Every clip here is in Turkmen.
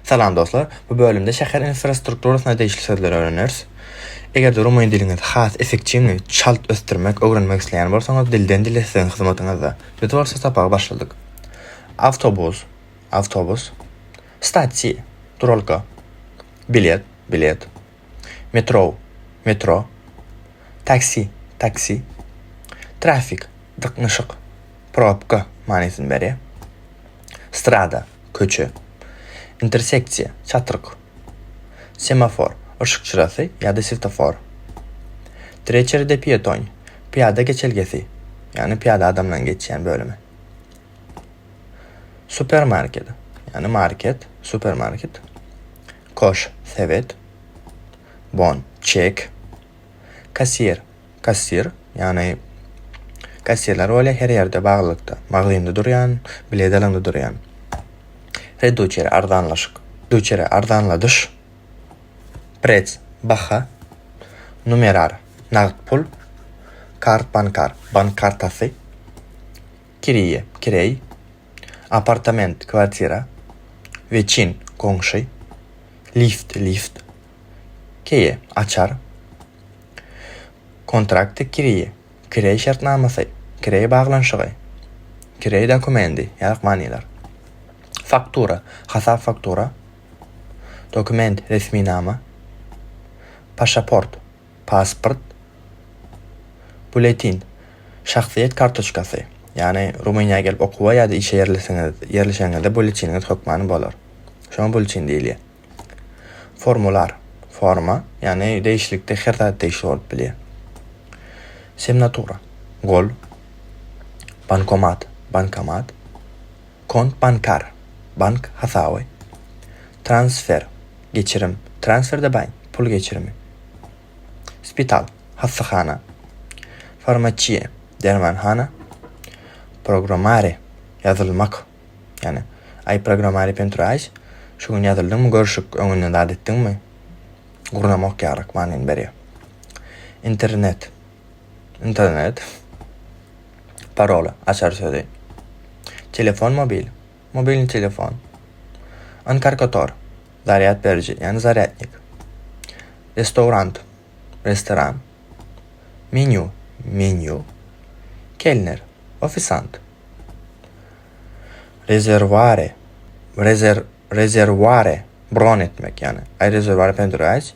Salam dostlar! Bu bölümde şäher infrastrukturasyna degişli sözleri öwreneris. Eger-de rumyn diliňizi has effektiwnyý, çalt ösdürmek, öwrenmek isleýän bolsaňyz dilden dile siziň hyzmatyňyzda. Biz bolsa sapagy başladyk. Awtobus, awtobus. Stasiýa, duralga. Bilet, bilet. Metro, metro. Taksi, taksi. Trafik, dyknyşyk, probka manysyny berýär. Strada, köçe. Interseksiýa, çatryk. Semafor, yşyk çyrasy ýa-da swetofor. Trecere de pietoň, pyýada geçelgesi, ýagny pyýada adamlaryň geçýän bölümi. Supermarket, ýagny market, supermarket. Koş, sebet. Bon, çek. Kassir, kassir, ýagny kassirler bolýar her ýerde baglylykda. Magazynda durýan, bilet alanda durýan. Reduçere, arzanlaşyk. Reduçere, arzanladyş. Prec, baha. Numerar, nagt pul. Kart bankar, bank kartasy. Kiriýe, kireý. Apartament, kwartira. Weçin, goňşy. Lift, lift. Keýe, açar. Kontrakty kiriýe, kireý şertnamasy, kireý baglanyşygy, kireý dokumendi ýaly manylar. Faktura, hasap-faktura. Dokument, resminama. Paşaport, pasport. Buletin, şahsyýet kartoçkasy, ýagny Rumyniýa gelip okuwa ýa-da işe ýerleseňiz, ýerleşeniňizde buletiniňiz hökmany bolar. Şoňa buletin diýilýär. Formular, forma, ýagny degişlilikde her zat degişli bolup bilýär. Semnatura, gol. Bankomat, bankomat. Kont bankar, bank hasaby. Transfer, geçirim. Transfer de bank, pul geçirimi. Spital, hassahana. Farmaçiýa, dermanhana. Programmare, ýazylmak. Ýagny, Ai programmare pentru azi? Şu gün ýazyldyňmy, görüşik, öňünden zat etdiňmi? Gurnamak ýalyk manyny berýär. Internet, internet. Parola, açar sözi. Telefon mobil, mobilny telefon. Ankarkator, zarýad beriji, ýagny zarýadnik. Restaurant, restoran. Menýu, menýu. Kelner, ofisant. Rezerware, rezer, rezerware, bron etmek, ýagny. Ai rezerware pentru azi?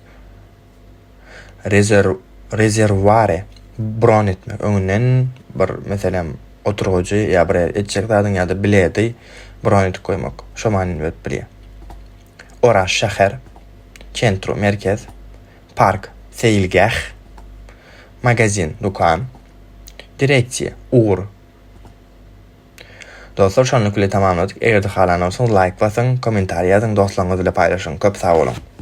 Rezer, rezerware, bron etmek. Öňünden bir, meselem, oturgyjy ýa bir etjek zadyň ýa-da bileti bron edip goýmak. Şo manyny berip bilýär. Oraş, şäher. Çentru, merkez. Park, seýilgäh. Magazin, dükan. Direksiýa, ugur. Dostlar şonluk bile tamamladyk. Eger-de halan bolsaňyz laýk basyň, kommentariý ýazyň, dostlaryňyz bile paýlaşyň. Köp sag boluň.